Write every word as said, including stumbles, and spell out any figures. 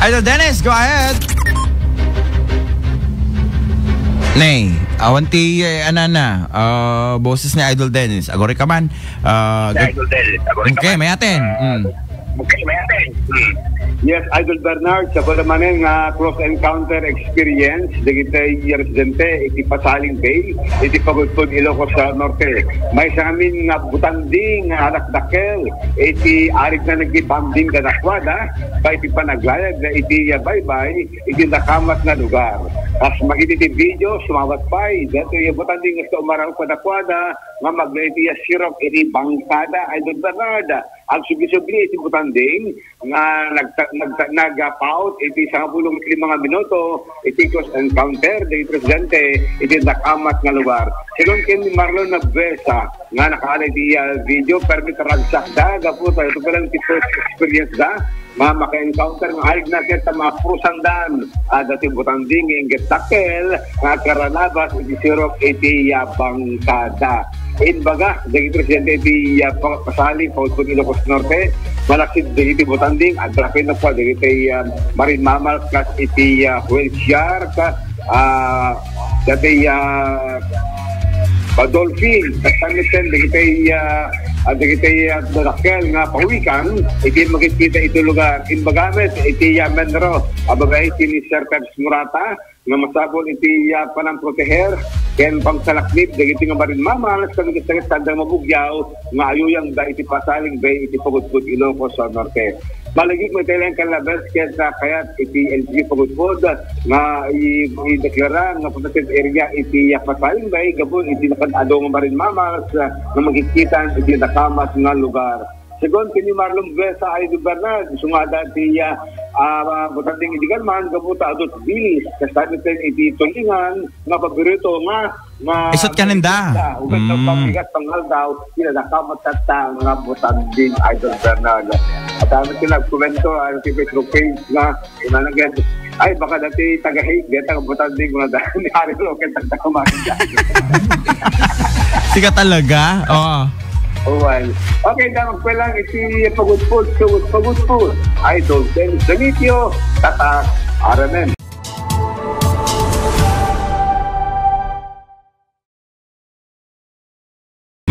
Idol Dennis, go ahead. Nay, awan ti, eh, anana, ah, boses ni Idol Dennis. Agori ka man. Ah, Idol Dennis, agori ka okay, man. Mayaten. Ah, mm. Okay, mayaten. Mm. Yes, Idol Bernard, sa manen nga close encounter experience, dagiti residente, iti Pasaling Bay, iti Pagudpud, Ilocos sa Norte. Maysa ngamin nga butanding nga anak dakkel, iti arig na nagibanding kadakuada, pa iti panaglayag na iti, ah, baybay, iti nakamat nga lugar. Kas makita iti video, sumawat pay, daytoy butanding nga umaraw kadakuada, nga magna iti, ah, sirok iti bangkada, Idol Bernard. Agsubli-subli iti butanding nga nagta-, nagta-, nagapaut iti sangapulo ket lima nga minuto iti close encounter dagiti residente iti nakamat nga lugar. Sigun ken ni Marlon Nagbuesa nga nakaala iti, ah, video, permi ta ragsakda gapu ta ito pa lang ti first experience da nga maka-encounter nga arig na ket mapurusandan, ah, dati butanding nga inggit dakkel nga agkaralabas iti sirok iti, ah, bangkada. Imbaga, dagiti residente iti, ah, pa-, Pasaling, Pagudpud, Ilocos Norte, malaksid dagiti butanding, agdrapin na po dagiti, ah, marine mammal kas iti, ah, whale shark, ah, dagiti, ah, ah, dolphin, kas kami dagiti, ah, ah, dagiti, ah, dakkel nga pawikan, iti makikita iti lugar. Imbaga met, iti, ah, MENRO, ah, babaen iti ni Sir Peps Murata, nga masapul iti, ah, panangproteher ken pangsalaknib dagiti nga marine mammals, ken ket saan nga mabugyaw nga ayuyangda iti Pasaling Bay iti Pagudpud, Ilocos sa Norte. Malagip met iti laeng kalabas ket, ah, kayat iti L G U Pagudpud nga i-, ideklara nga protected area iti, ah, Pasaling Bay gapu iti nakaad-adu nga marine mammals, ah, nga makikita iti nakamat nga lugar. Segun ken ni Marlon Buesa, Idol Bernard, sumada ti, ah, ah, butanding idi kalman, gapu ta adut bilis, kastamiten iti tulingan, nga paborito nga, nga isut kanenda. Ugat nga mm. Pangbigat, pangaldaw, kinadakamat tatta nga butanding, Idol Bernard. At ano ti nagkomento, ano ti Facebook page nga, inanagan, ay, baka dati taga-hate, deta nga butanding, mga daan, ni Harry Roque, tagda kumain. Siga talaga? Oo. Uwan. Okay, damag pa lang iti pagudpod, sugot pagudpod. Idol Dennis Benitio, Tata, Aramen.